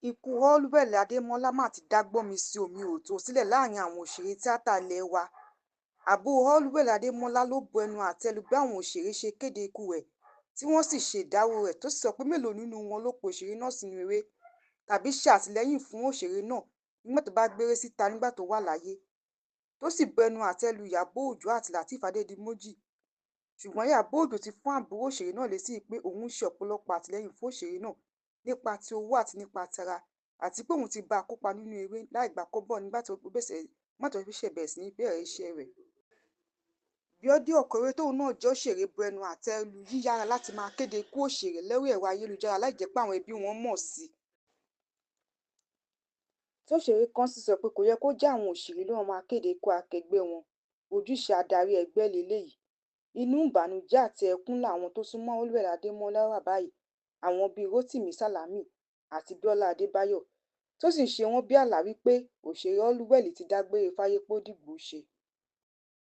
Ikú Allwell Ademola mà ti dá gbọ́nmi-sí-omi-ò-tó sílẹ̀ láàrin àwọn òṣèré tíáta ilé wa. Àbúrò Allwell Ademola ló bu ẹnu àtẹ́ lu bí àwọn òṣèré ṣe kéde ikú rẹ̀ tí wọ́n sì ṣe ìdáròo rẹ̀, tó sì sọ pé mélòó nínú wọn ló pe òṣèré náà sínú eré tàbí ṣe àtìlẹ́yìn fún òṣèré náà nígbà tó bá gbéré síta nígbà tó wà láyé, tó sì bu ẹnu àtẹ́ lu Ìyábọ̀ Òjó àti Lateef Adédìméjì. Ṣùgbọ́n Ìyábọ̀ Òjó ti fún àbúrò òṣèré náà lésì pé òun ṣe ọ̀pọ̀lọpọ̀ àtìlẹ́yìn fún òṣèré náà nípa ti owó àti nípa tara, àti pé òun ti bá a kópa nínú eré láì gba kọ́bọ̀ nígbà tó ṣẹ̀ṣẹ̀ bẹ̀rẹ̀ sí ní bẹ̀rẹ̀ iṣẹ́ rẹ̀. Bíọ́dún Òkọrẹ tóun náà jẹ́ òṣèré bu ẹnu àtẹ́ lu yíyára láti máa kéde ikú òṣèré lórí ẹ̀rọ ayélujára láìjẹ́ pé àwọn ẹbí wọn mọ̀ sí i, tí òṣèré kan sì sọ pé kò yẹ kó jẹ́ àwọn òṣèré ló máa kéde ikú akẹgbẹ́ wọn, ojúṣe adarí ẹgbẹ́ leléyìí. Inú ìbànújẹ́ àti ẹkún làwọn tó súnmọ́ Allwell Ademola wà báyìí, àwọn bíi Rotimi Salami àti Bíọ́lá Adébáyọ̀, tó sì ń ṣe wọ́n bí àlá wípé òṣèré Allwell ti dágbére fáyé pé ó dìgbòóṣe.